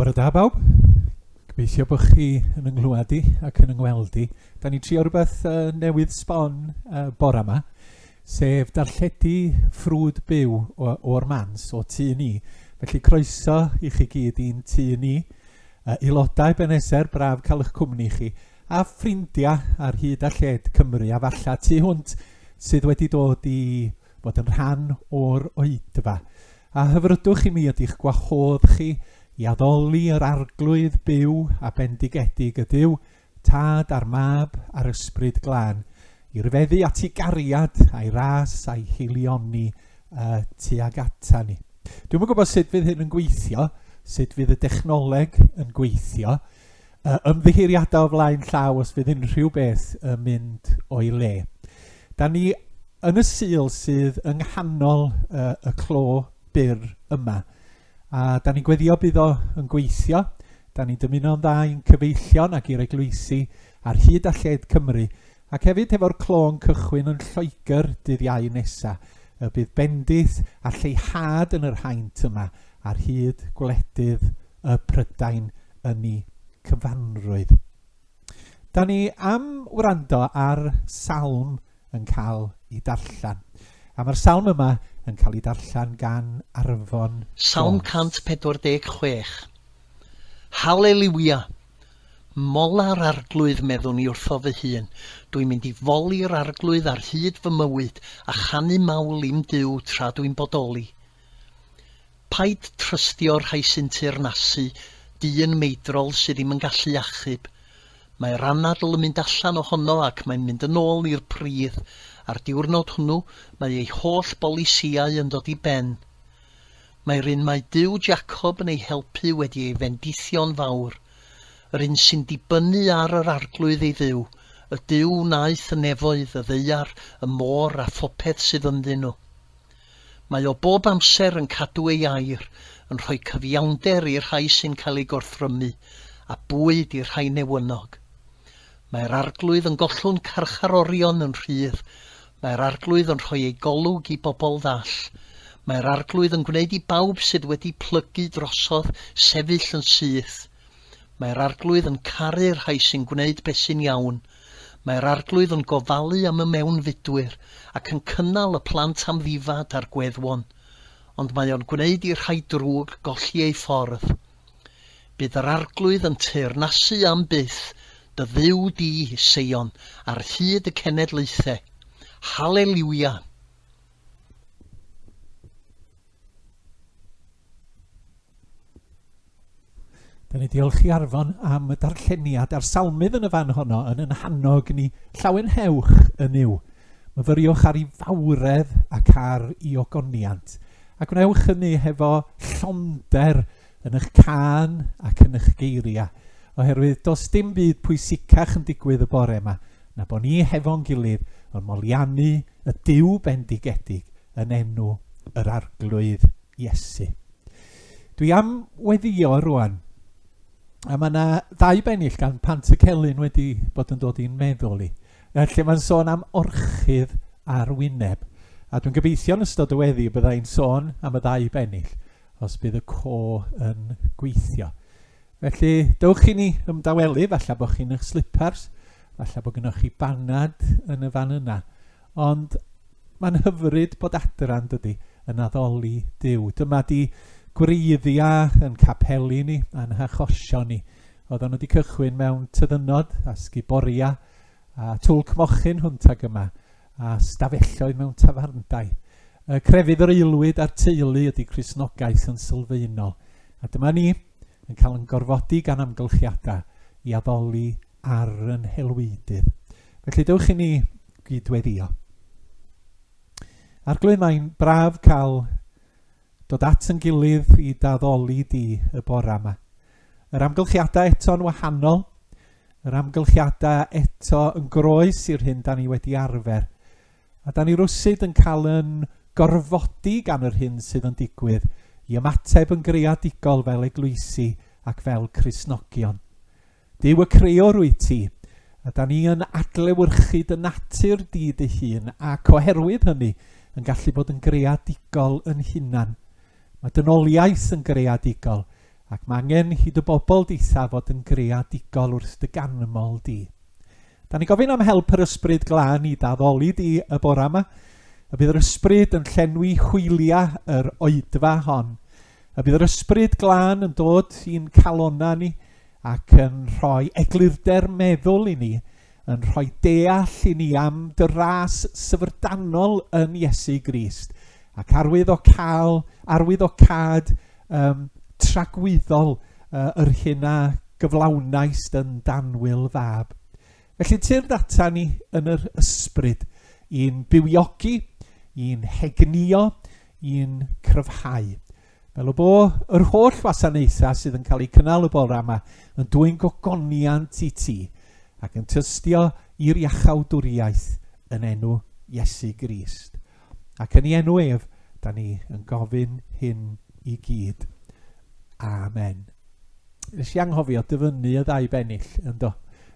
Bore da bawb. Gobeithio bod chi yn yng nghlywed i ac yn yng ngweld i. Da ni'n trio rhywbeth uh, newydd sbon uh, bore yma, sef darlledu ffrwd byw o'r mans, o tŷ ni. Felly croeso i chi gyd i'n tŷ ni. Uh, aelodau Beneser, braf cael eich cwmni chi, a ffrindiau ar hyd a lled Cymru, a falla tu hwnt sydd wedi dod i fod yn rhan o'r oedfa. A hyfrydwch i mi ydy'ch gwahodd chi i addoli yr Arglwydd byw a bendigedig y Duw, Tad a'r Mab a'r Ysbryd Glân, i ryfeddu at ei gariad a'i ras a'i haelioni uh, tuag ata ni. Dwi'm yn gwybod sut fydd hyn yn gweithio, sut fydd y dechnoleg yn gweithio. Uh, ymddiheuriadau o flaen llaw os fydd unrhyw beth yn mynd o'i le. Da ni yn y Sul sydd yng nghanol uh, y clo byr yma. A da ni'n gweddio bydd o yn gweithio. Da ni'n dymuno'n dda i'n cyfeillion ac i'r eglwysi ar hyd a lled Cymru, ac hefyd hefo'r clo'n cychwyn yn Lloegr dydd Iau nesa, y bydd bendith a lleihad yn yr haint yma ar hyd gwledydd y Prydain yn ei cyfanrwydd. Da ni am wrando ar salm yn cael ei darllen. A mae'r salm yma yn cael ei darllen gan Arfon Salm Jones. 146. Haleliwia! Mola'r Arglwydd, meddwn i wrtho fy hun. Dwi'n mynd i foli'r Arglwydd ar hyd fy mywyd, a chanu mawl i'm Duw tra dwi'n bodoli. Paid trystio'r rhai sy'n teyrnasu, dyn meidrol sydd ddim yn gallu achub. Mae'r anadl yn mynd allan ohono ac mae'n mynd yn ôl i'r pridd, a'r diwrnod hwnnw mae ei holl bolisïau yn dod i ben. Mae'r un mae Duw Jacob yn ei helpu wedi ei fendithio'n fawr. Yr un sy'n dibynnu ar yr Arglwydd ei Dduw, y Duw wnaeth y nefoedd, y ddaear, y môr a phopeth sydd ynddyn nhw. Mae o bob amser yn cadw ei air, yn rhoi cyfiawnder i'r rhai sy'n cael eu gorthrymu, a bwyd i'r rhai newynog. Mae'r Arglwydd yn gollwng carcharorion yn rhydd, mae'r Arglwydd yn rhoi ei golwg i bobl ddall. Mae'r Arglwydd yn gwneud i bawb sydd wedi plygu drosodd sefyll yn syth. Mae'r Arglwydd yn caru'r rhai sy'n gwneud beth sy'n iawn. Mae'r Arglwydd yn gofalu am y mewnfudwyr, ac yn cynnal y plant amddifad a'r gweddwon, ond mae o'n gwneud i'r rhai drwg golli eu ffordd. Bydd yr Arglwydd yn teyrnasu am byth, dy Dduw di, Seion, ar hyd y cenedlaethau. Haleliwia! Da ni diolch i Arfon am y darlleniad a'r salmydd yn y fan honno yn yn hannog ni llawenhewch yn yw. Myfyriwch ar ei fawredd ac ar ei ogoniant. A gwnewch hynny hefo llonder yn eich cân ac yn eich geiriau. Oherwydd does dim byd pwysicach yn digwydd y bore yma na bod ni hefo'n gilydd yn moliannu y Duw bendigedig yn enw yr Arglwydd Iesu. Dwi am weddio rwan. A mae yna ddau bennill gan Pant y Celyn wedi bod yn dod i'n meddwl i. Lle mae'n sôn am orchudd ar wyneb. A dwi'n gobeithio yn ystod y weddi y byddai'n sôn am y ddau bennill os bydd y co yn gweithio. Felly, dewch i ni ymdawelu, falle bod chi'n eich slipars, falle bod gennych chi banad yn y fan yna. Ond mae'n hyfryd bod adra, yn dydy, yn addoli Duw. Dyma di gwreiddiau yn capeli ni a'n hachosion ni. Oedden nhw wedi cychwyn mewn tyddynnod a sguboria a twlc mochyn hwnt ag yma a stafelloedd mewn tafarndai. Y crefydd yr aelwyd a'r teulu ydy Cristnogaeth yn sylfaenol. A dyma ni yn cael yn gorfodi gan amgylchiadau i addoli ar yn helwydydd. Felly dewch i ni gydweddio. Arglwydd, mae'n braf cael dod at yn gilydd i daddoli di y bora yma. Yr amgylchiadau eto'n wahanol, yr amgylchiadau eto yn groes i'r hyn da ni wedi arfer. A da ni rwsyd yn cael yn gorfodi gan yr hyn sydd yn digwydd i ymateb yn greadigol fel eglwysi ac fel Cristnogion. Duw y Creor wyt ti, a da ni yn adlewyrchu dy natur di dy hun, ac oherwydd hynny, yn gallu bod yn greadigol yn hunan. Mae dynoliaeth yn greadigol, Ac mae angen i dy bobl ditha fod yn greadigol wrth dy ganmol di. Da ni gofyn am help yr Ysbryd Glân i d'addoli di y bora yma, y bydd yr Ysbryd yn llenwi hwyliau yr oedfa hon, y bydd yr Ysbryd Glân yn dod i'n calona ni ac yn rhoi eglurder meddwl i ni, yn rhoi deall i ni am dy ras syfrdanol yn Iesu Grist, ac arwydd o cael, arwydd o cad um, tragwyddol uh, yr hyn a gyflawnaist yn danwyl fab. Felly tyrd ata ni yn yr ysbryd, i'n bywiogi, i'n hegnio, i'n cryfhau. Fel y bo yr holl wasanaethau sydd yn cael eu cynnal y bore yma yn dwyn gogoniant i ti ac yn tystio i'r iachawdwriaeth yn enw Iesu Grist. Ac yn ei enw ef, da ni yn gofyn hyn i gyd. Amen. Nes i anghofio dyfynnu y ddau bennill, ynddo.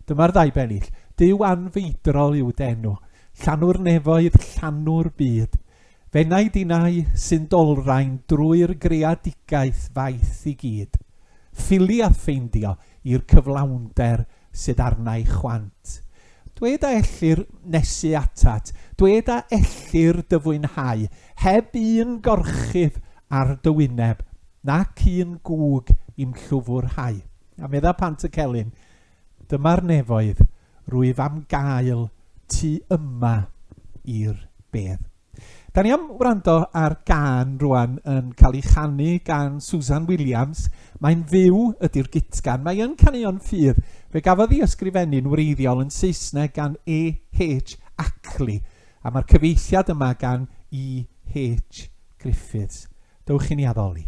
Dyma'r ddau bennill. Duw anfeidrol yw d'enw, llanw'r nefoedd, llanw'r byd. Fenai dinau sy'n dolrain drwy'r greadigaeth faith i gyd. Ffili a ffeindio i'r cyflawnder sydd arna'i chwant. Dwed a ellir nesu atat, dwed a ellir dy fwynhau, heb un gorchudd ar dy wyneb, nac un gŵg i'm llwfwrhau. A medda Pant y Celyn, Dyma'r nefoedd, rwyf am gael tu yma i'r bedd. Da ni am wrando ar gân rwan yn cael ei chanu gan Susan Williams. Mae'n fyw ydy'r gutgan. Mae yn caneuon ffydd. Fe gafodd ei ysgrifennu'n wreiddiol yn Saesneg gan A.H. Ackley, a mae'r cyfieithiad yma gan E.H. Griffiths. Dewch i ni addoli.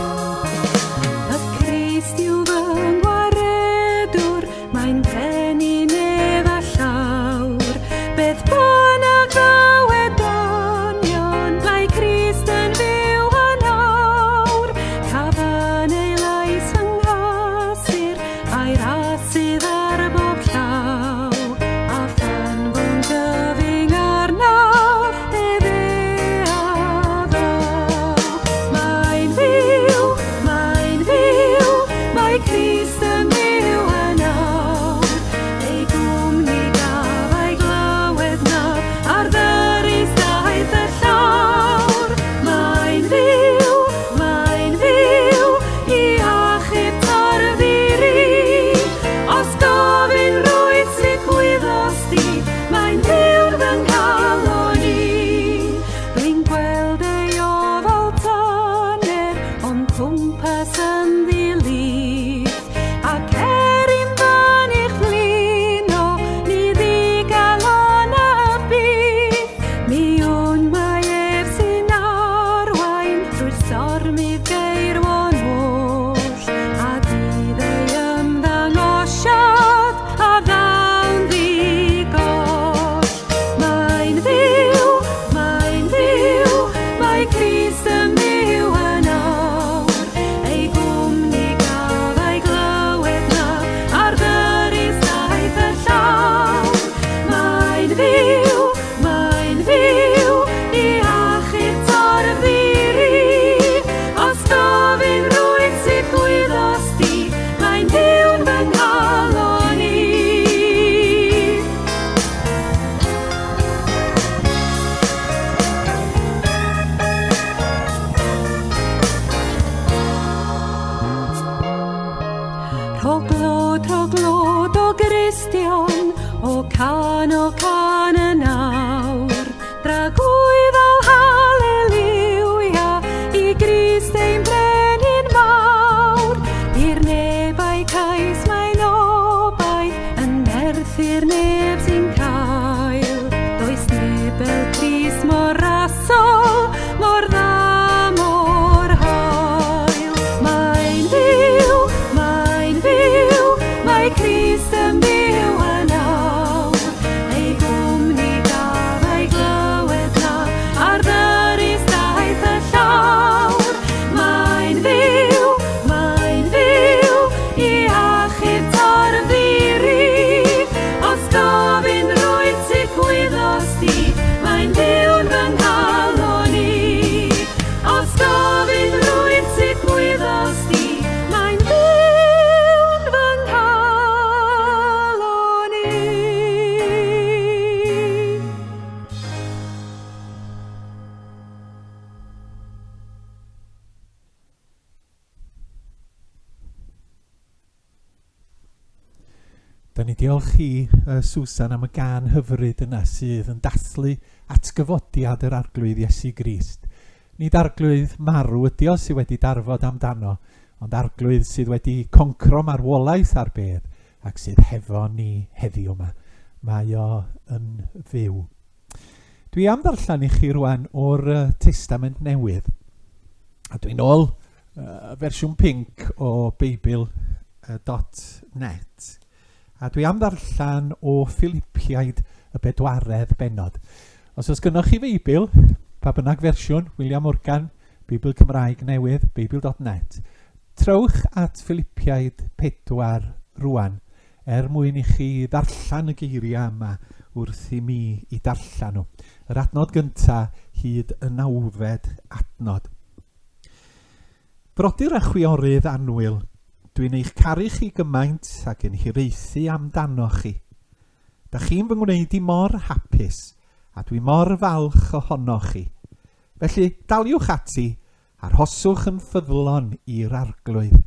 Y Crist yw fy ngwaredwr, mae'n frenin ef a llawr. Beth bynnag ddaw edonion, mae Crist yn fyw yn awr. Caf yn ei lais fy nghysur, a'i ras sydd ar bob llaw. A phan fo'n gyfyng arnaf, efe a ddaw. Mae'n fyw, mae'n fyw, mae Crist yn fyw yn awr. Ei gwmni gaf a'i glywed na ar ddyrys daeth y llawr. Mae'n fyw, mae'n fyw, i achub tarddiri. Os gofyn rwyt sut gwyddost di, mae'n fyw'n fy nghalon i. Dwi'n gweld ei ofal tyner o'm cwmpas yn ddi-lith, Ac er i'm fynych flino, ni ddigalon a byth. Mi wn mai ef sy'n arwain drwy'r stormydd geirwon oll, a dydd ei ymddangosiad a ddaw'n ddi-goll. Mae'n fyw, mae'n fyw, mae Crist yn byw yn awr. Ei gwmni gaf a'i glywed na ar ddyrys daeth y llawr. Mae'n fyw, mae'n fyw, i achub torf ddi-ri. Os gofyn rwyt sut gwyddost di, mae'n fyw'n fy nghalon i. Rho glod, rho glod o Gristion, o can, o can yn awr. Dragwyddol haleliwia i Grist ein brenin mawr. I'r neb a'i cais mae'n obaith, yn nerth i'r neb sy'n cael. Does neb fel Crist mor rasol, Mor dda, mor hael. Mae'n fyw, mae'n fyw, mae Crist yn byw yn awr. Ei gwmni gaf a'i glywed na ar ddyrys daeth y llawr. Mae'n fyw, mae'n fyw, i achub torf. Da ni diolch i uh, Susan am y gan hyfryd yna sydd yn dathlu atgyfodiad yr Arglwydd Iesu Grist. Nid arglwydd marw ydi o sydd wedi darfod amdano, ond arglwydd sydd wedi concro marwolaeth ar bedd ac sydd hefo ni heddiw yma. Mae o yn fyw. Dwi am ddarllen i chi rwan o'r Testament Newydd. A dwi'n ôl fersiwn pinc o Beibl.net. A dwi am ddarllen o Philipiaid y bedwaredd bennod. Os oes gynnwch chi Feibl, pa bynnag fersiwn, William Morgan, Beibl Cymraeg Newydd, Beibl.net, trowch at Philipiaid 4 rwan er mwyn i chi ddarllen y geiriau yma wrth i mi i darllen nhw. Yr adnod gyntaf hyd y nawfed adnod. Brodyr a chwiorydd annwyl, dwi'n eich caru chi gymaint ac yn hiraethu amdanoch chi. Da chi'n fy ngwneud i mor hapus, a dwi mor falch ohonoch chi. Felly, daliwch ati, arhoswch yn ffyddlon i'r Arglwydd.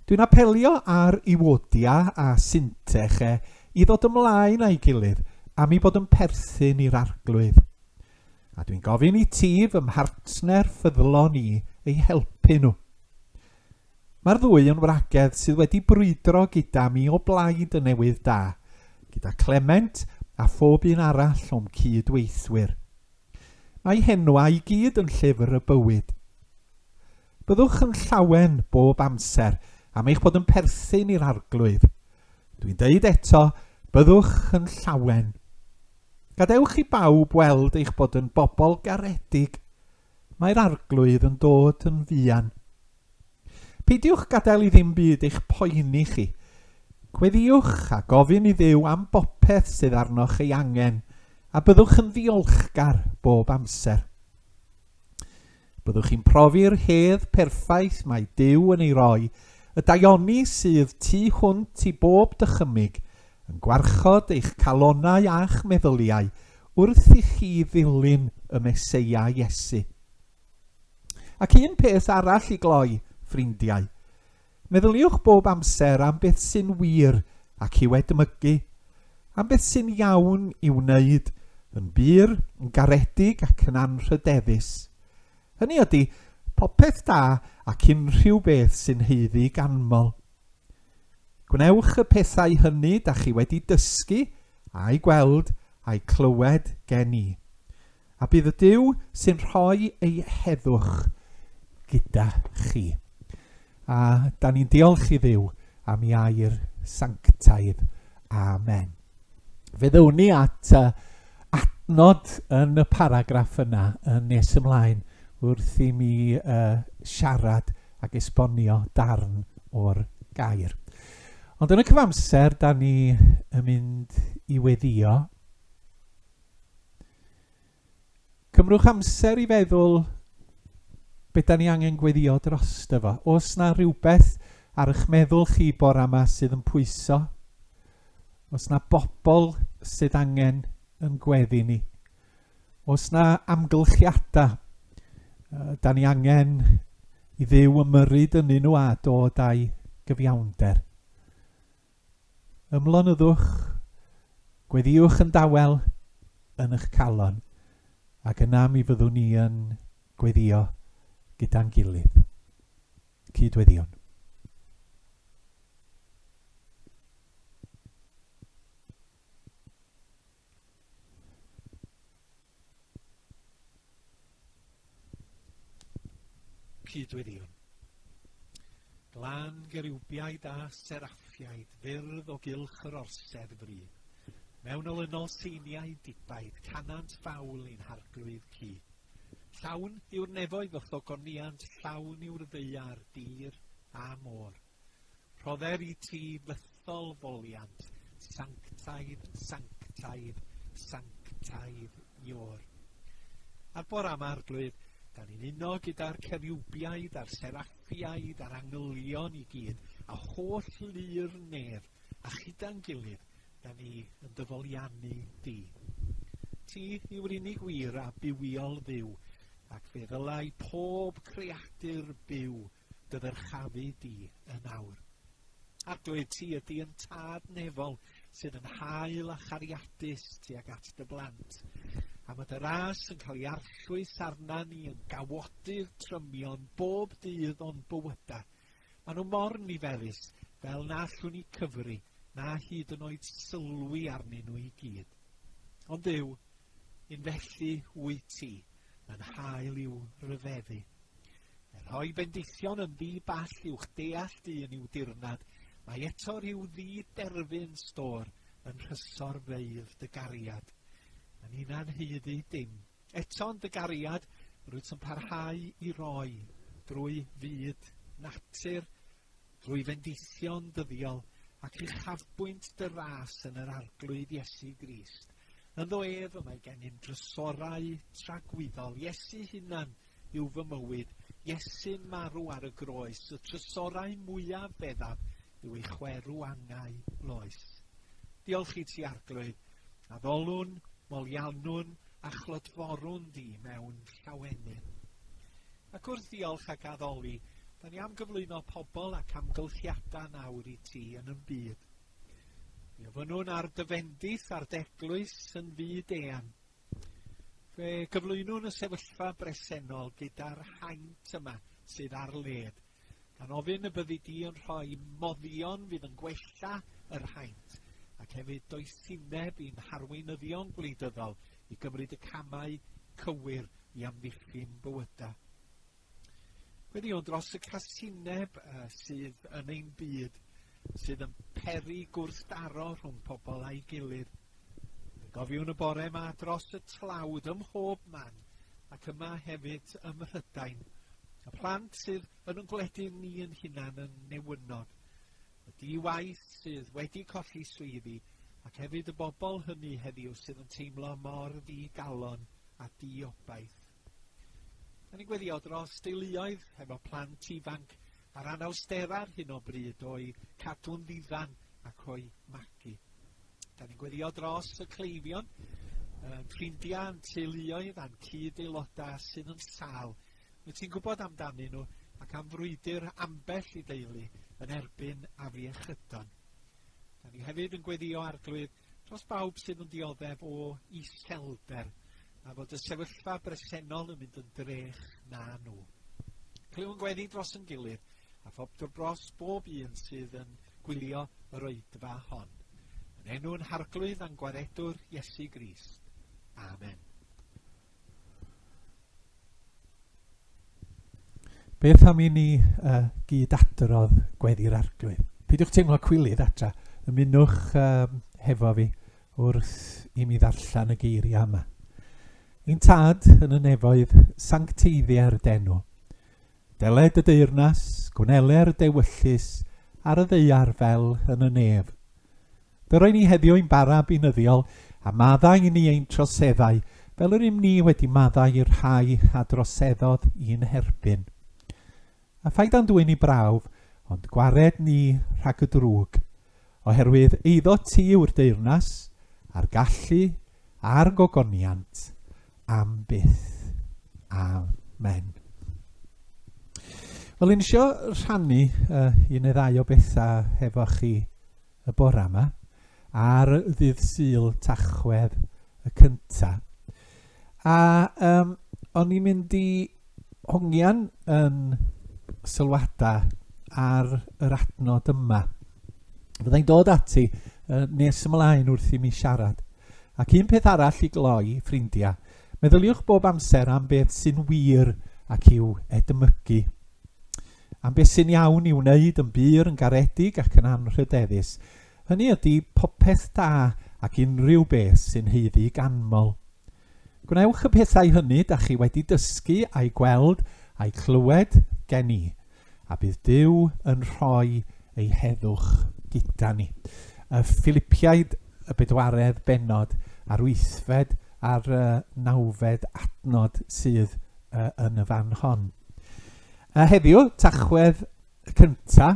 Dwi'n apelio ar Euodia a Syntyche i ddod ymlaen â'i gilydd am eu bod yn perthyn i'r Arglwydd. A dwi'n gofyn i ti, fy mhartner ffyddlon i, eu helpu nhw. Mae'r ddwy yn wragedd sydd wedi brwydro gyda mi o blaid y newydd da, gyda Clement a phob un arall o'm cyd-weithwyr. Mae henwau i gyd yn llyfr y bywyd. Byddwch yn llawen bob amser am eich bod yn perthyn i'r Arglwydd. Dwi'n deud eto, byddwch yn llawen. Gadewch i bawb weld eich bod yn bobl garedig. Mae'r Arglwydd yn dod yn fuan. Peidiwch gadael i ddim byd eich poeni chi. Gweddïwch a gofyn i Dduw am bopeth sydd arnoch ei angen, a byddwch yn ddiolchgar bob amser. Byddwch chi'n profi'r hedd perffaith mae Duw yn ei roi, y daioni sydd tu hwnt i bob dychymyg, yn gwarchod eich calonnau a'ch meddyliau wrth i chi ddilyn y Meseia Iesu. Ac un peth arall i gloi, ffrindiau. Meddyliwch bob amser am beth sy'n wir ac i'w edmygu, am beth sy'n iawn i'w wneud, yn bur, yn garedig ac yn anrhydeddus. Hynny ydy, popeth da ac unrhyw beth sy'n haeddu ganmol. Gwnewch y pethau hynny da chi wedi dysgu, a'u gweld, a'u clywed gen i. A bydd y Duw sy'n rhoi ei heddwch gyda chi. A da ni'n diolch i Dduw am ei air sanctaidd. Amen. Fe ddown ni at adnod yn y paragraff yna yn nes ymlaen wrth i mi uh, siarad ac esbonio darn o'r gair. Ond yn y cyfamser, da ni yn mynd i weddio. Cymrwch amser i feddwl be da ni angen gweddio drosto fo. Oes na rhywbeth ar eich meddwl chi bore yma sydd yn pwyso? Oes na bobl sydd angen yn gweddi ni? Oes na amgylchiadau da ni angen i Dduw ymyrryd ynddyn nhw a dod â'i gyfiawnder? Ymlonyddwch, gweddïwch yn dawel yn eich calon, ac yna mi fyddwn ni yn gweddio gyda'n gilydd. Cyd-weddïwn. Cydweddïwn. Glân geriwbiaid a seraffiaid fyrdd o gylch yr orsedd fri. Mewn olynol seiniau dibaid, canant fawl i'n harglwydd cu. Llawn yw'r nefoedd o'th ogoniant, llawn yw'r ddaear, dir a môr. Rhodder i ti fythol foliant, sanctaidd, sanctaidd, sanctaidd Iôr. A'r bore yma, Arglwydd, da ni'n uno gyda'r ceriwbiaid a'r seraffiaid a'r angylion i gyd, a holl lu'r nef, a chyda'n gilydd, da ni yn dy foliannu di. Ti yw'r unig wir a bywiol Dduw, ac fe ddylai pob creadur byw dy ddyrchafu di yn awr. Arglwydd, ti ydy yn tad nefol sydd yn hael a chariadus tuag at dy blant. A mae dy ras yn cael ei arllwys arna ni yn gawodydd trymion bob dydd o'n bywydau. Maen nhw mor niferus fel na allwn ni cyfri na hyd yn oed sylwi arnyn nhw i gyd. Ond Duw, un felly wyt ti, yn hael i'w ryfeddu. Er rhoi bendithion yn ddi-ball uwch deall dyn i'w dirnad, mae eto rhyw ddi-derfyn stôr yn rhysorfeydd dy gariad. A ninnau'n haeddu dim. Eto yn dy gariad, rwyt yn parhau i roi drwy fyd natur, drwy fendithion dyddiol ac uchafbwynt dy ras yn yr Arglwydd Iesu Grist. Ynddo ef y mae gennym drysorau tragwyddol, Iesu hunan yw fy mywyd, Iesu'n marw ar y groes, y trysorau mwyaf feddaf yw ei chwerw angau loes. Diolch i ti, Arglwydd, addolwn, moliannwn a chlodforwn di mewn llawenydd. Ac wrth ddiolch ac addoli, da ni am gyflwyno pobl ac amgylchiadau nawr i ti yn yn byd. Mi ofynnwn ar dy fendith a'r d'eglwys yn fyd eang. Fe gyflwynwn y sefyllfa bresennol gyda'r haint yma sydd ar led, gan ofyn y byddi di yn rhoi moddion fydd yn gwella yr haint, ac hefyd doethineb i'n harweinyddion gwleidyddol i gymryd y camau cywir i amddiffyn bywydau. Gweddïwn dros y casineb uh, sydd yn ein byd, sydd yn peri gwrthdaro rhwng pobl a'i gilydd. Fe gofiwn y bore yma dros y tlawd ym mhob man, ac yma hefyd ym Mhrydain. Y plant sydd yn yn gwledydd ni yn hunan yn newynog. Y di-waith sydd wedi colli swyddi, ac hefyd y bobl hynny heddiw sydd yn teimlo mor ddi-galon a di-obaith. Da ni'n gweddio dros deuluoedd hefo plant ifanc a'r anawsterau ar hyn o bryd o'i cadw'n ddiddan ac o'i magu. Da ni'n gweddio dros y cleifion, yn ffrindiau, yn teuluoedd a'n cyd-aelodau sydd yn sâl. Wyt ti'n gwybod amdanyn nhw ac am frwydr ambell i deulu yn erbyn afiechydon. Da ni hefyd yn gweddio Arglwydd dros bawb sydd yn dioddef o iselder, a fod y sefyllfa bresennol yn mynd yn drech na nhw. Clywn gweddi dros yn gilydd, a phob dros bob un sydd yn gwylio yr oedfa hon. Yn enw'n Harglwydd a'n Gwaredwr Iesu Grist. Amen. Beth am i ni uh, gyd adrodd gweddi'r Arglwydd? Peidiwch teimlo cwilydd adra. Ymunwch um, hefo fi wrth i mi ddarllen y geiriau yma. Ein tad yn y nefoedd, sancteiddier d'enw. Deled y deyrnas, gwneler dewyllys ar y ddaear fel yn y nef. Dyroi ni heddiw ein bara beunyddiol, a maddau i ni ein troseddau, fel yr ym ni wedi maddau i'r rhai a droseddodd i'n herbyn. A phaid â'n dwyn i brawf, ond gwared ni rhag y drwg, oherwydd eiddo ti yw'r deyrnas, a'r gallu, a'r gogoniant, am byth. Amen. Wel, un eisiau rhannu uh, un neu ddau o bethau hefo chi y bore yma, ar ddydd Sul Tachwedd y cynta. A um, o'n i'n mynd i hongian yn sylwadau ar yr adnod yma. Fyddai'n dod ati uh, nes ymlaen wrth i mi siarad. Ac un peth arall i gloi, ffrindiau, meddyliwch bob amser am beth sy'n wir ac i'w edmygu. Am beth sy'n iawn i'w wneud yn bur, yn garedig ac yn anrhydeddus. Hynny ydy, popeth da ac unrhyw beth sy'n haeddu ganmol. Gwnewch y pethau hynny da chi wedi dysgu a'u gweld a'u clywed gen i, a bydd Duw yn rhoi ei heddwch gyda ni. Y Philipiaid y bedwaredd bennod a'r wythfed a'r nawfed adnod sydd yn y fan hon. A heddiw, Tachwedd y cynta,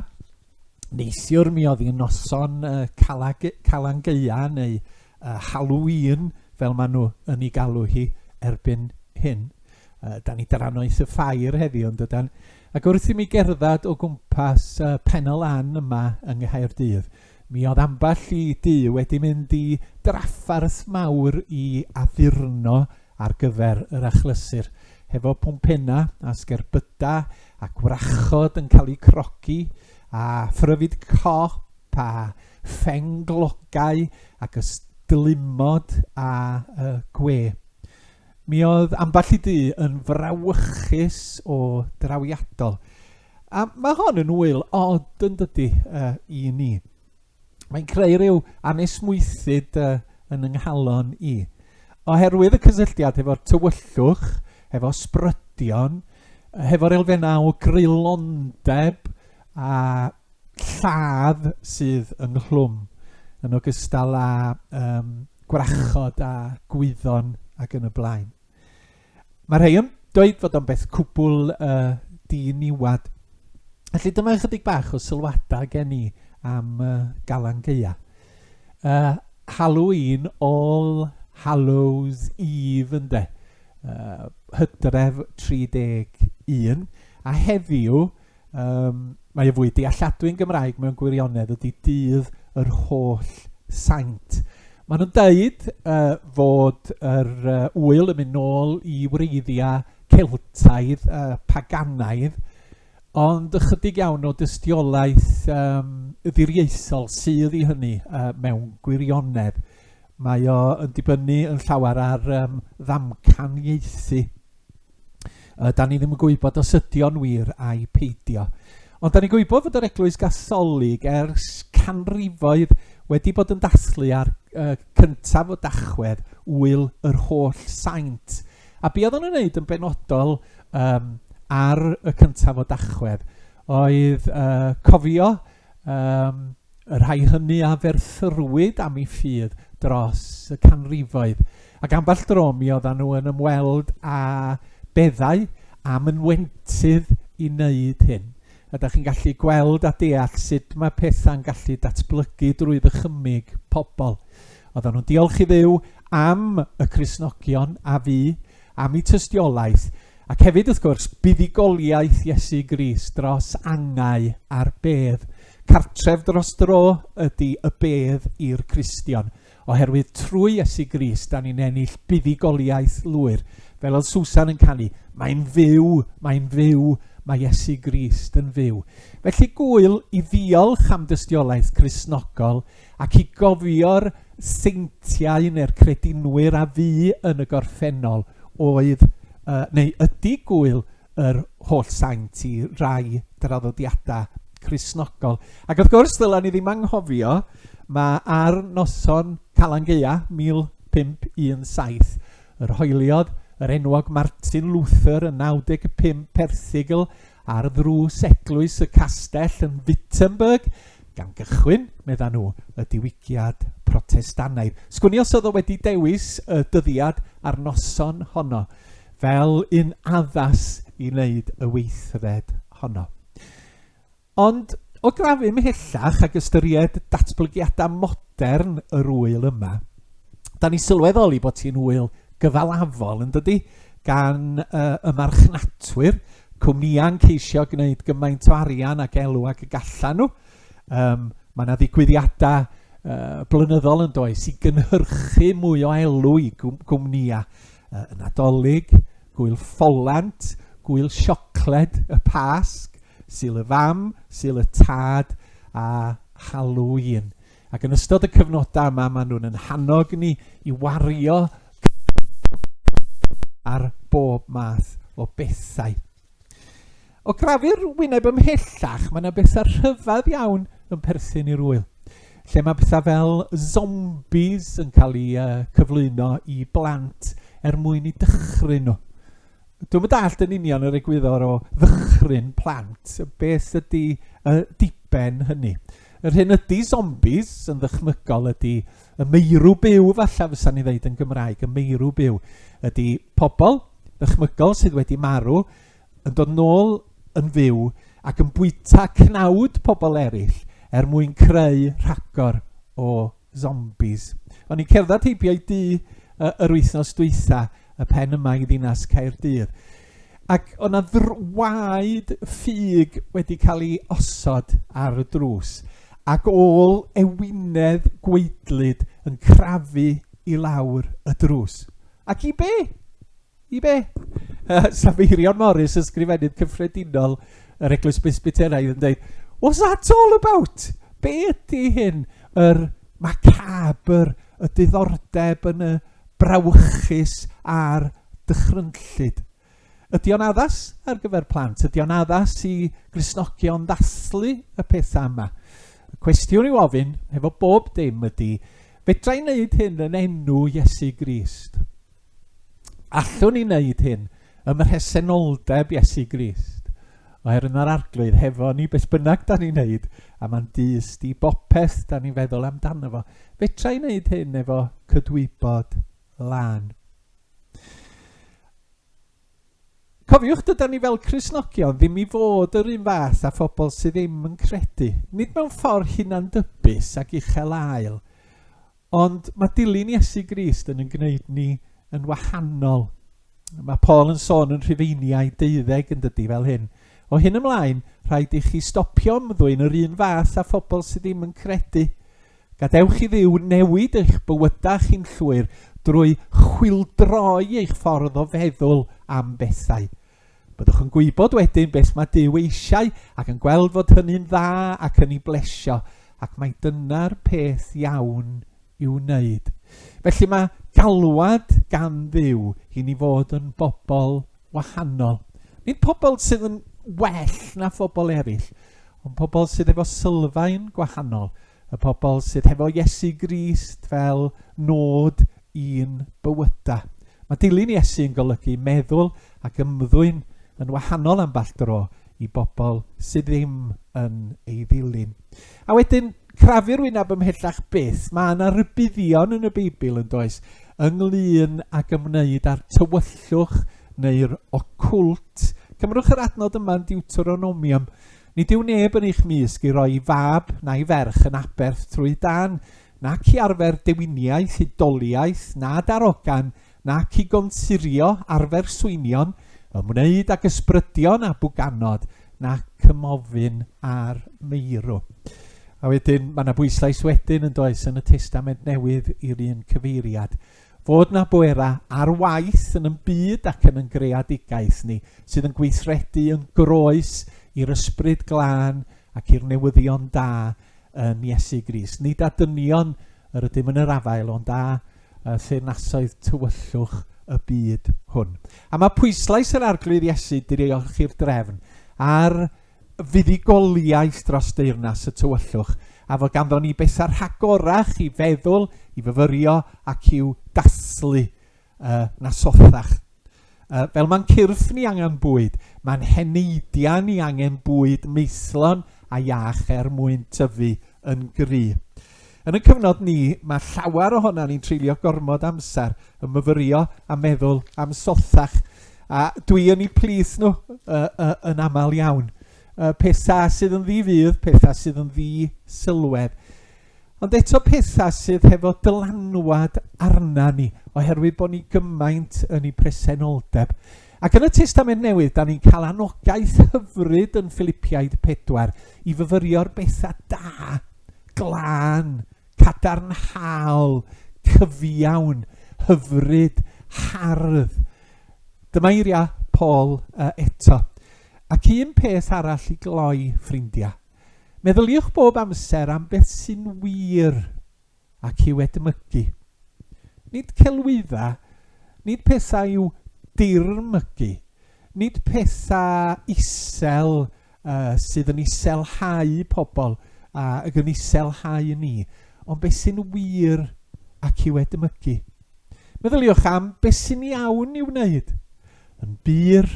neithiwr mi oedd hi'n noson uh, Calan Gaea neu uh, Halloween, fel maen nhw yn ei galw hi erbyn hyn. Uh, da ni drannoeth y ffair heddiw, yn dydan. Ac wrth i mi gerdded o gwmpas uh, Pen y Lan yma yng Nghaerdydd, mi oedd ambell i dŷ wedi mynd i drafferth mawr i addurno ar gyfer yr achlysur, hefo pwmpenna a sgerbydau a gwrachod yn cael eu crogi a phryfid cop a phenglogau ac ystlumod a uh, gwe. Mi oedd ambell i dŷ yn frawychus o drawiadol. A mae hon yn ŵyl od yn dydy uh, i ni. Mae'n creu rhyw anesmwythyd uh, yn yng nghalon i. Oherwydd y cysylltiad hefo'r tywyllwch, hefo sbrydion, hefo'r elfennau o greulondeb a lladd sydd ynghlwm, yn ogystal â um, gwrachod a gwyddon ac yn y blaen. Mae rhai yn dweud fod o'n beth cwbl uh, diniwad. Felly dyma ychydig bach o sylwadau gen i am uh, Galan Gaea. Uh, Halloween, All Hallows Eve ynde. Uh, hydref 31. A heddiw, Um, mae y fwy dealladwy yn Gymraeg mewn gwirionedd ydy dydd yr holl saint. Maen nhw'n deud uh, fod yr uh, wyl yn mynd nôl i wreiddiau Celtaidd, uh, paganaidd, ond ychydig iawn o dystiolaeth um, ddiriaethol sydd i hynny uh, mewn gwirionedd. Mae o yn dibynnu yn llawer ar um, ddamcaniaethu. Uh, da ni ddim yn gwybod os ydy o'n wir ai peidio. Ond da ni'n gwybod fod yr Eglwys Gatholig ers canrifoedd wedi bod yn dathlu ar uh, cyntaf o Dachwedd wyl yr holl saint. A be oedden nhw'n wneud yn benodol um, ar y cyntaf o Dachwedd oedd uh, cofio um, y rhai hynny a ferthyrwyd am eu ffydd dros y canrifoedd. Ac ambell dro mi oedden nhw yn ymweld â beddau a mynwentydd i wneud hyn. A da chi'n gallu gweld a deall sut mae pethau'n gallu datblygu drwy ddychymyg pobl. Oedden nhw'n diolch i Dduw am y Cristnogion a fu, am eu tystiolaeth, Ac hefyd, wrth gwrs, buddugoliaeth Iesu Grist dros angau a'r bedd. Cartref dros dro ydy y bedd i'r Cristion, oherwydd trwy Iesu Grist da ni'n ennill buddugoliaeth lwyr. Fel oedd Susan yn canu, mae'n fyw, mae'n fyw, mae Iesu Grist yn fyw. Felly gwyl i ddiolch am dystiolaeth Cristnogol ac i gofio'r seintiau neu'r credinwyr a fu yn y gorffennol oedd, uh, neu ydy gwyl yr holl saint i rai draddodiadau Cristnogol. Ac wrth gwrs, ddylen ni ddim anghofio, mae ar noson Calan Gaea 1517, yr hoeliodd yr enwog Martin Luther y 95 erthygl ar ddrws eglwys y castell yn Wittenberg, gan gychwyn, medda nhw, y diwygiad Protestannaidd. Sgwn i os oedd o wedi dewis y dyddiad a'r noson honno fel un addas i wneud y weithred honno. Ond o grafu ymhellach ac ystyried datblygiadau modern yr ŵyl yma, da ni sylweddoli bod hi'n ŵyl gyfalafol yn dydy, gan uh, y marchnatwyr, cwmnïau'n ceisio gwneud gymaint o arian ac elw ag y gallan nhw. Um, mae yna ddigwyddiadau uh, blynyddol yn does i gynhyrchu mwy o elw i gwmnïau. Uh, y Nadolig, Gwyl Ffolant, Gwyl Siocled y Pasg, Sul y Fam, Sul y Tad a Halloween. Ac yn ystod y cyfnodau yma, maen nhw'n yn hannog ni i wario ar bob math o bethau. O grafu'r wyneb ymhellach, mae yna bethau rhyfedd iawn yn perthyn i'r wyl. Lle mae pethau fel zombies yn cael eu uh, cyflwyno i blant er mwyn i dychryn nhw. Dwi'm yn dallt yn union yr egwyddor o ddychryn plant. Beth ydy y diben hynny? Yr hyn ydy zombies yn ddychmygol ydy y meirw byw falle fysa ni ddeud yn Gymraeg, y meirw byw ydy pobl ddychmygol sydd wedi marw yn dod nôl yn fyw ac yn bwyta cnawd pobl eraill er mwyn creu rhagor o zombies. O'n i'n cerdded heibio i dŷ uh, yr wythnos dwytha, y pen yma i ddinas Caerdydd. Ac o 'na ddrwaed ffug wedi cael ei osod ar y drws, ac ôl ewinedd gwaedlyd yn crafu i lawr y drws. Ac i be? I be? Sa Meirion Morris, ysgrifennydd cyffredinol yr Eglwys Bresbyteraidd, yn dweud, What's that all about? Be ydy hyn? Yr macabre, y diddordeb yn y brawychus a'r dychrynllyd. Ydy o'n addas ar gyfer plant? Ydy o'n addas i Gristnogion ddathlu y pethau yma? Y cwestiwn i'w ofyn hefo bob dim ydy, fedra i wneud hyn yn enw Iesu Grist? Allwn ni wneud hyn ym mhresenoldeb Iesu Grist? Oherwydd mae'r Arglwydd hefo ni beth bynnag da ni'n wneud, a mae'n dyst i bopeth da ni'n feddwl amdano fo. Fedra i wneud hyn efo cydwybod lân. Cofiwch, dydan ni fel Cristnogion ddim i fod yr un fath â phobl sydd ddim yn credu. Nid mewn ffordd hunandybus ac uchel ael, ond mae dilyn Iesu Grist yn yn gwneud ni yn wahanol. Mae Paul yn sôn yn Rhufeiniau 12 yn dydy fel hyn. O hyn ymlaen, rhaid i chi stopio ymddwyn yr un fath â phobl sydd ddim yn credu. Gadewch i Dduw newid eich bywydau chi'n llwyr drwy chwyldroi eich ffordd o feddwl am bethau. Byddwch yn gwybod wedyn beth mae Duw eisiau ac yn gweld fod hynny'n dda ac yn ei blesio, ac mai dyna'r peth iawn i'w wneud. Felly mae galwad gan Dduw i ni fod yn bobl wahanol. Nid pobl sydd yn well na phobl eraill, ond pobl sydd efo sylfaen gwahanol, y pobl sydd hefo Iesu Grist fel nod i'n bywydau. Mae dilyn Iesu yn golygu meddwl ac ymddwyn yn wahanol ambell dro i bobl sydd ddim yn ei ddilyn. A wedyn, crafu'r wyneb ymhellach byth, mae yna rybuddion yn y Beibl yn does, ynglyn ag ymwneud â'r tywyllwch neu'r ocwlt. Cymrwch yr adnod yma yn Deuteronomium. Nid yw neb yn eich mysg i roi ei fab na'i ferch yn aberth trwy dân, nac i arfer dewiniaeth, hudoliaeth, na darogan, nac i gonsurio arfer swynion, ymwneud ag ysbrydion a bwganod, nac ymofyn â'r meirw. A wedyn, mae yna bwyslais wedyn yn does yn y Testament Newydd i'r un cyfeiriad. Fod na bwerau ar waith yn yn byd ac yn yn greadigaeth ni, sydd yn gweithredu yn groes i'r ysbryd glân ac i'r newyddion da yn Iesu Grist. Nid â dynion yr ydym yn yr afael, ond â theyrnasoedd tywyllwch y byd hwn. A mae pwyslais yr Arglwydd Iesu, diolch i'r drefn, ar fuddugoliaeth dros deyrnas y tywyllwch, a fod ganddo ni bethau rhagorach i feddwl, i fyfyrio ac i'w dathlu uh, na sothach. Uh, fel mae'n cyrff ni angen bwyd, mae'n heneidiau ni angen bwyd maethlon a iach er mwyn tyfu yn gry. Yn y cyfnod ni, mae llawer ohonan ni'n treulio gormod amser yn myfyrio a meddwl am sothach. A dwi yn eu plith nhw uh, uh, yn aml iawn. Uh, pethau sydd yn ddi-fudd, pethau sydd yn ddi-sylwedd. Ond eto pethau sydd hefo dylanwad arna ni, oherwydd bod ni gymaint yn ei presenoldeb. Ac yn y Testament Newydd, da ni'n cael anogaeth hyfryd yn Philipiaid 4 i fyfyrio'r bethau da glân, cadarnhaol, cyfiawn, hyfryd, hardd. Dyma eiriau Paul uh, eto. Ac un peth arall i gloi, ffrindiau. Meddyliwch bob amser am beth sy'n wir ac i'w edmygu. Nid celwydda, nid pethau i'w dirmygu, nid pethau isel uh, sydd yn iselhau pobl ac yn iselhau ni, ond beth sy'n wir ac i'w edmygu. Meddyliwch am beth sy'n iawn i'w wneud, yn bur,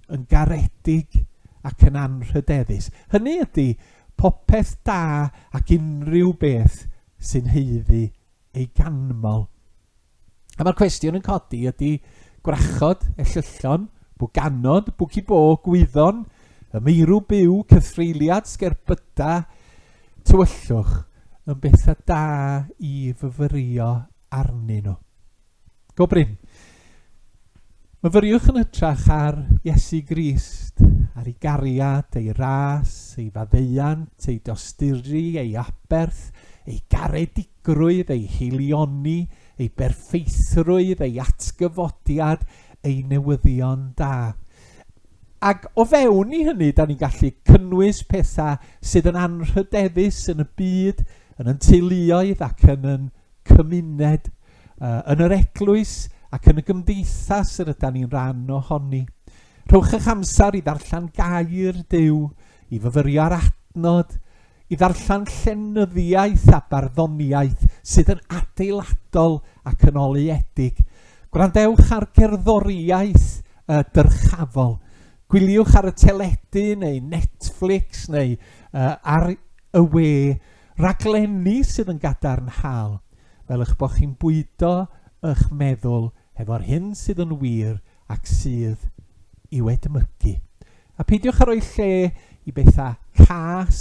yn garedig ac yn anrhydeddus. Hynny ydy popeth da ac unrhyw beth sy'n haeddu ei ganmol. A mae'r cwestiwn yn codi ydy gwrachod, ellyllon, bwganod, bwci-bo, gwyddon, y meirw byw, cythreuliad, sgerbyda, tywyllwch, yn bethau da i fyfyrio arnyn nhw. Go brin. Myfyriwch yn hytrach ar Iesu Grist, ar ei gariad, ei ras, ei faddeuant, ei dosturi, ei aberth, ei garedigrwydd, ei haelioni, ei berffeithrwydd, ei atgyfodiad, ei newyddion da. Ac o fewn i hynny, da ni'n gallu cynnwys pethau sydd yn anrhydeddus yn y byd, yn yn teuluoedd ac yn yn cymuned, yn yr eglwys ac yn y gymdeithas yr ydan ni'n rhan ohoni. Rhowch eich amser i ddarllen gair Duw, i fyfyrio ar adnod, i ddarllen llenyddiaeth a barddoniaeth sydd yn adeiladol ac yn oleuedig. Gwrandewch ar gerddoriaeth uh, dyrchafol. Gwyliwch ar y teledu neu Netflix neu uh, ar y we raglenni sydd yn gadarnhaol, fel eich bod chi'n bwydo eich meddwl hefo'r hyn sydd yn wir ac sydd i'w edmygu. A peidiwch â rhoi lle i bethau cas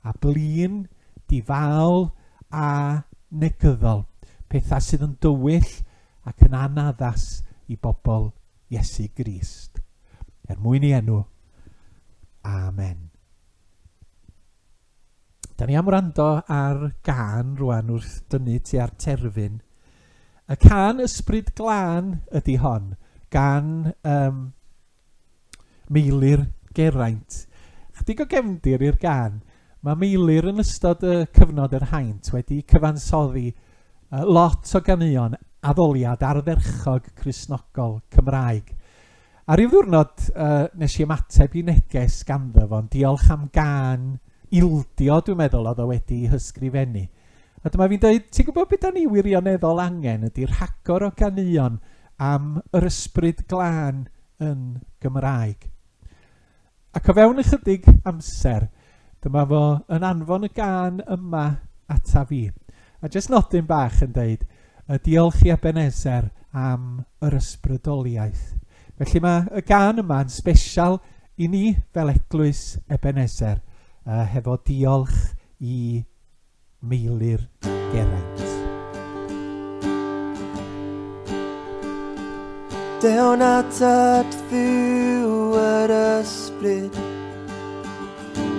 a blin, difaol a negyddol, pethau sydd yn dywyll ac yn anaddas i bobl Iesu Grist. Er mwyn ei enw. Amen. Da ni am wrando ar gân rwan wrth dynnu tua'r terfyn. Y cân Ysbryd Glân ydy hon, gan um, Meilir Geraint. Chydig o gefndir i'r gân. Mae Meilir yn ystod y cyfnod yr haint wedi cyfansoddi lot o ganeuon addoliad ardderchog Cristnogol Cymraeg. A ryw ddiwrnod uh, nes i ymateb i neges ganddo fo'n diolch am gân ildio, dwi'n meddwl, oedd o wedi hysgrifennu. A dyma fi'n dweud, ti'n gwybod beth da ni wirioneddol angen ydy rhagor o ganeuon am yr ysbryd glân yn Gymraeg. Ac o fewn ychydig amser, dyma fo yn anfon y gân yma ata fi. A jyst nodyn bach yn deud, y diolch i Ebenezer am yr ysbrydoliaeth. Felly mae y gân yma yn sbesial i ni fel eglwys Ebenezer, uh, hefo diolch i Meilir Geraint. Dewn atat fyw yr ysbryd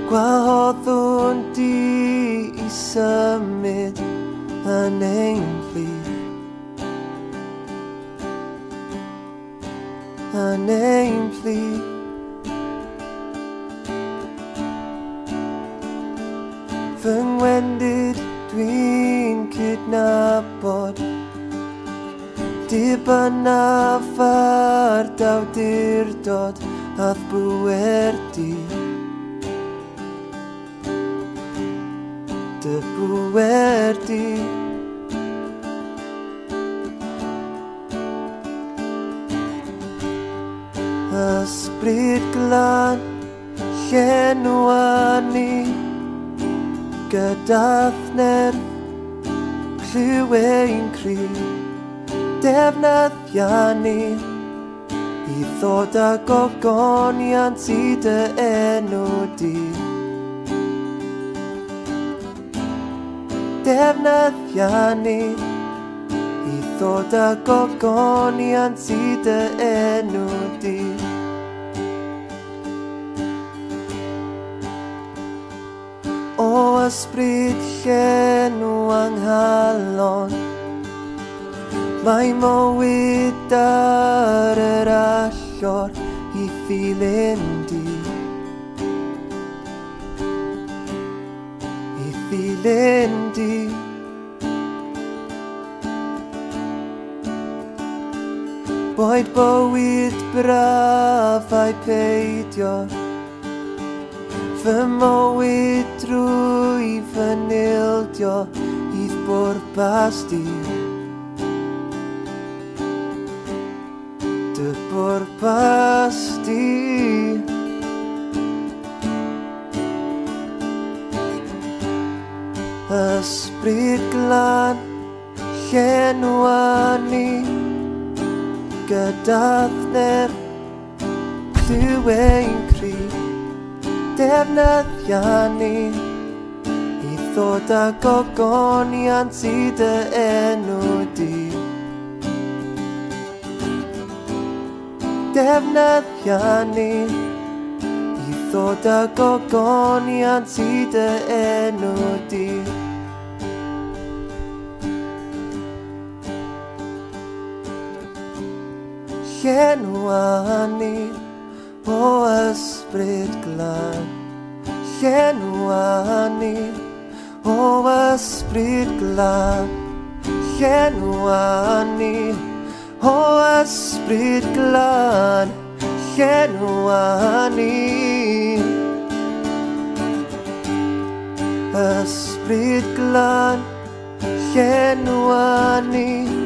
Gwahoddwn di i symud yn ein plith Yn ein plith. Fy ngwendid dwi'n cydnabod Dibynnaf ar dawdurdod a'th bŵer di Dy bŵer di Ysbryd glân, llenwa ni Gyda'th nerth, clyw ein cri Defnyddia ni I ddod â gogoniant i dy enw di Defnyddia ni I ddod â gogoniant i dy enw di. O ysbryd llenw anghalon, mae mywyd ar yr allor i ddilyn di. I ddilyn di. Boed bywyd braf ai peidio Fy mywyd drwy fy nildio I'th bwrpas di Dy bwrpas di Ysbryd glân, llenwa ni Gyda'th nerth, clyw ein cri Defnyddia ni I ddod â gogoniant i dy enw di. Defnyddia ni i ddod â gogoniant i dy enw di. Llenwa ni o ysbryd glân. Llenwa ni o ysbryd glân. Llenwa ni o ysbryd glân. Llenwa ni. Ysbryd glân. Llenwa ni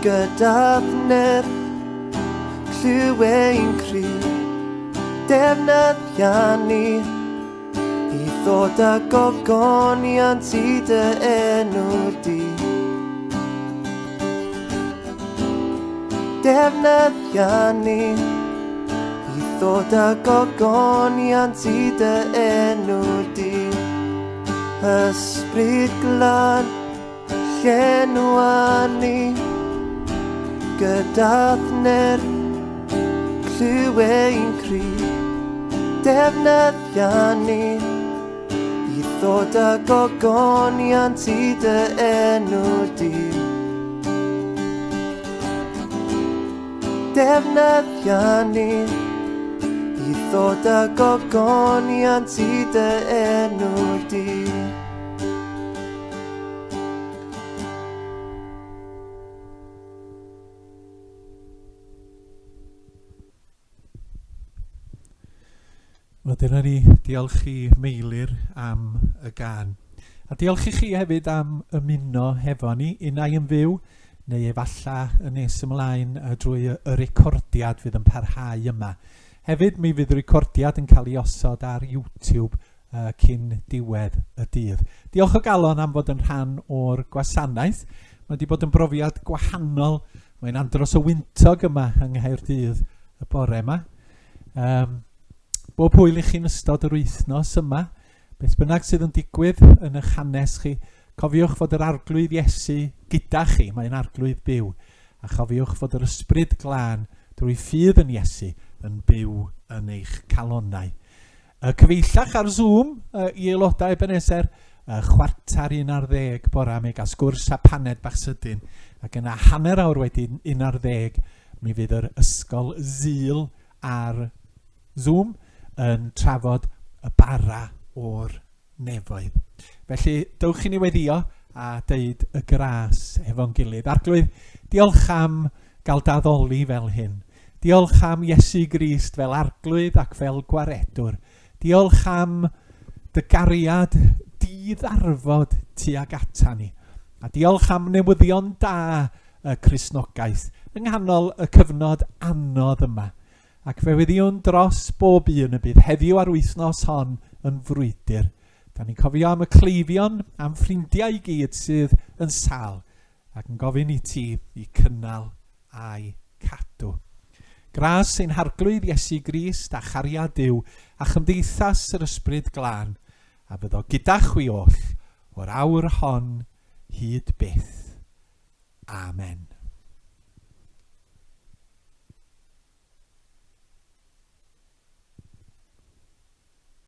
gyda nerth, clyw ein cri, defnyddia ni i ddod â gogoniant i dy enw di. Defnyddia ni i ddod â gogoniant i dy enw di. Ysbryd glân, llenwa ni Gyda'th nerth, clyw ein cri Defnyddia ni i ddod â gogoniant i dy enw di. Defnyddia ni i ddod â gogoniant i dy enw di. Wel, dyna ni. Diolch i Meilir am y gân. A diolch i chi hefyd am ymuno hefo ni, unai yn fyw, neu efalla yn nes ymlaen drwy y recordiad fydd yn parhau yma. Hefyd, mi fydd recordiad yn cael ei osod ar YouTube cyn diwedd y dydd. Diolch o galon am fod yn rhan o'r gwasanaeth. Mae wedi bod yn brofiad gwahanol. Mae'n andros o wyntog yma yng Nghaerdydd y bore yma. Um, bob hwyl i chi'n ystod yr wythnos yma. Beth bynnag sydd yn digwydd yn eich hanes chi, cofiwch fod yr Arglwydd Iesu gyda chi, mae'n Arglwydd byw. A chofiwch fod yr Ysbryd Glân drwy ffydd yn Iesu yn byw yn eich calonnau. Y cyfeillach ar Zoom i aelodau Ebenezer, chwarter 11 bora mi gael sgwrs a paned bach sydyn, ac yna hanner awr wedyn 11 mi fydd yr ysgol Sul ar Zoom yn trafod y bara o'r nefoedd. Felly, dewch i ni weddio a deud y gras hefo'n gilydd. Arglwydd, diolch am gael daddoli fel hyn. Diolch am Iesu Grist fel arglwydd ac fel gwaredwr. Diolch am dy gariad di-ddarfod tuag ata ni. A diolch am newyddion da y Cristnogaeth yng nghanol y cyfnod anodd yma. Ac fe weddïwn dros bob un y bydd heddiw a'r wythnos hon yn frwydr. Da ni'n cofio am y cleifion, am ffrindiau i gyd sydd yn sâl, ac yn gofyn i ti i cynnal a'i cadw. Gras ein Harglwydd Iesu Grist a chariad Duw a chymdeithas yr Ysbryd Glân a fyddo gyda chwi oll o'r awr hon hyd byth.